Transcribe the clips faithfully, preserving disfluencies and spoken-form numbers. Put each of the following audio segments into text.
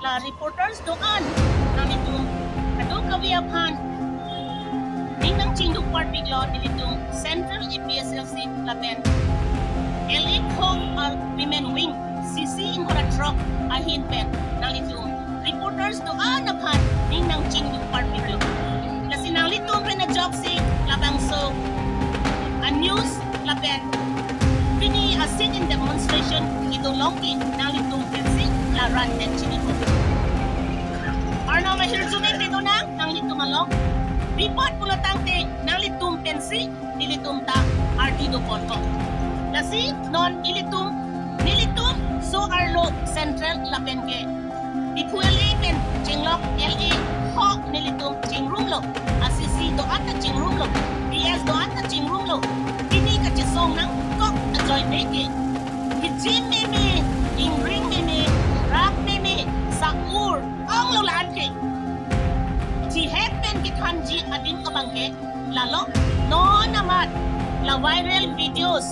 La reporters do-an nanglitum kadokave aphan ning nangchingduk parpiklo, nelitum Central A P S L C lapen L A Home, uh, Women Wing, C C ingkoi ra throk ahin pen nanglitum reporters do-an aphan ning nangchingduk parpiklo. Lasi nanglitum pen ajoksi labangso a-news lapen pini a sit-in demonstration kedo along ke nanglitum pensi la run-det chinipo. Arnam ahirjume pedonang nanglitum along. Pi apot pulo tangte nanglitum pensi nelitum ta ardi do ponpo. Lasi non ilitum, nelitum so-arlo Central lapen ke Diphu L A pen chenglok L A ho nelitum chingrumlo. A C C do-an ta chingrumlo. P S do-an ta chingrumlo. Pini kachesong nangkok ajoine ke, hijim meme, ingring meme, rak meme, sa-ur onglo la-an ke. Chihek pen kethanji adim abang ke lalo. Non amat la viral videos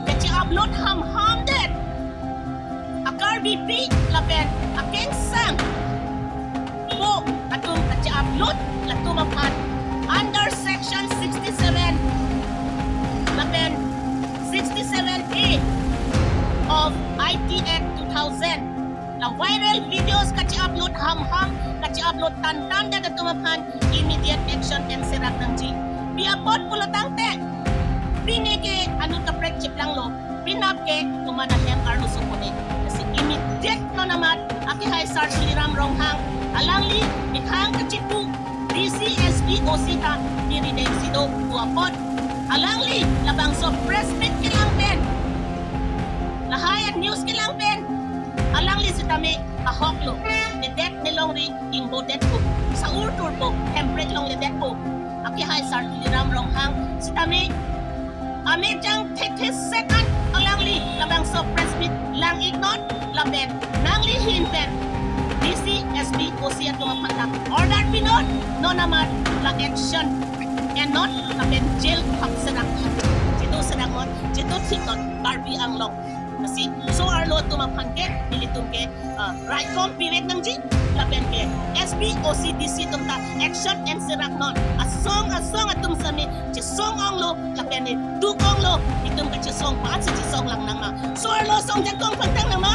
kache-upload hamham det a-Karbipi lapen akengsangpo atum kache-upload, latum aphan under section sixty-seven lapen sixty-seven A of I T Act two thousand, la viral videos kache-upload hamham, kache-upload tantan det atum aphan immediate action enserak nangji. Pi apot pulo tangte pini ke anut kaprek chiplanglo, penap ke komat ahem arloso pone. Lasi immediate non amat akehai Sar Tuliram Ronghang, alangli methang kachipu D C, S P, O C ta neri dengsi do pu apot, alangli labangso press meet kelang pen, lahai a-news kelang pen alangli sitame ahoklo, nedet nelongri ingbodetpo, sa-ur turpo, hemprek longledetpo. Akehai Sar Tuliram Ronghang sitame amejang thekthesek an alangli labangso press meet lang-iknon lapen nangli ahin pen D C, S P, O C atum aphan ta order pinon, non amat la action ennon lapen jail thapserak, chedo seraknon, chedo thiknon Karbi Anglong. Lasi so-arlo atum aphan ke nelitum ke, ah, raikom pivek nangji lapen ke S P, O C, D C atum ta action enseraknon. Asong asong atum sitame chesong onglo lapen ne duk onglo, itum kachesong aphansi chesong lang nangma. So-arlo song jakong pangtang nangma?